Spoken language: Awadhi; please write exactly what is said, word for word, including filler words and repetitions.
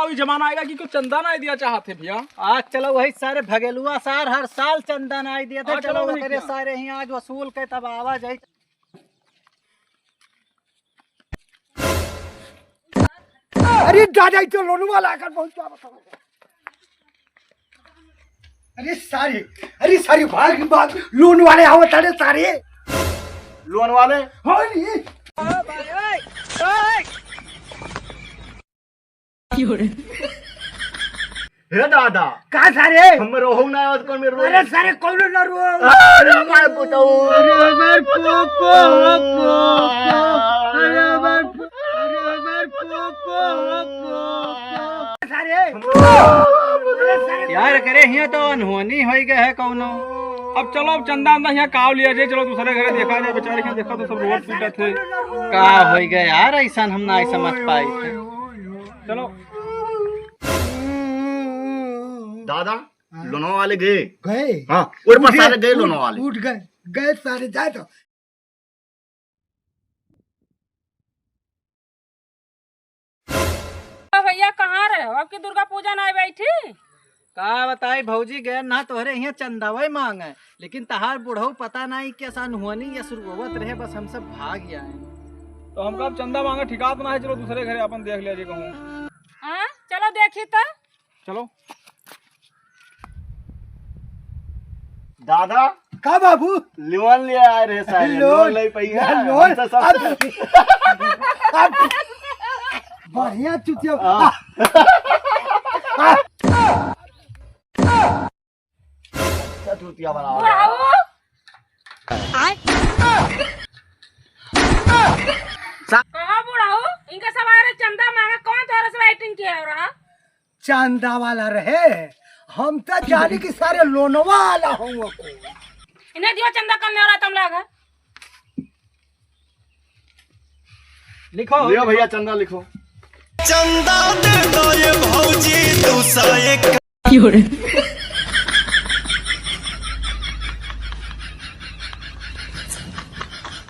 कोई जमाना आएगा कि कोई चंदा नाहीं दिया चाहत है भइया। आज चलो वही सारे भगेलुआ सार हर साल चंदा नाहीं दिया था। हाँ, चलो चलो वही ओकरे क्या? सारे ही आज वसूल के तब आवा जाई। अरे दादा, ई तो लोन वाला आकर पहुंचा, बताओ। अरे सारे, अरे सारे, भाग, भाग, लोन वाले आवत, अरे सारे। लोन वाले? हाँ जी। हे दादा। का सारे? हमर ओहू ना आवत, कौन मेरे अरे सारे, कौनो ना रो। अरे हमार पुतऊ। अरे हमार पोपो, पोपो। अरे हमार पो-, अरे हमार पोपो, पोपो। सारे। अरे सारे। यार, करे हियाँ तो अनहोनी होई गए है कौनो। अब चलो, अब चंदा अंदा हियाँ काव लिया जाए, चलो दूसरे घरे देखा जाए, बेचारे हियाँ देखा तो सब रोड पीटत है। का होई गए यार, ऐसा हम ना समझ पाई थे। चलो। दादा, हाँ। लोनवा वाले गए? गए? हाँ, उठ उठ पास गए, सारे गए उठ, लोनवा वाले। उठ गए, गए सारे, जाए तो। तो भइया, कहाँ रहे हो? अब की दुर्गा पूजा ना बैठी? का बताई भौजी, गए ना तोहरे हियाँ चंदावै माँगे, लेकिन तहार बुढ़ऊ पता नाहीं कैसा अनहोनी या सुरगोवत रहे, बस हम सब भाग आए। तो हमका अब चंदा माँगे ठिकात ना है, चलो दूसरे घरे अपन देख लिया जी कहूँ। हाँ, चलो देखी तो। चलो। दादा। का बाबू? लोन ले आए रहे सारे, लोन। लोन ले पाई है? लोन? हम तो सब अब, अब बढ़िया चुतिया। हाँ। अच्छा चुतिया बनावा। बुढ़ऊ। कहा बुढ़ऊ, इनका सवारे चंदा माँगा, कौन तोहरा से बैटिंग किया रहा? चंदा वाला रहे, हम तो जानी कि सारे लोनवा वाला हूँ को। इन्हें दियो चंदा करने वाला तुम लोग है। लिखो। लियो भइया, चंदा लिखो। चंदा दे दो ये भौजी, दो सौ एक।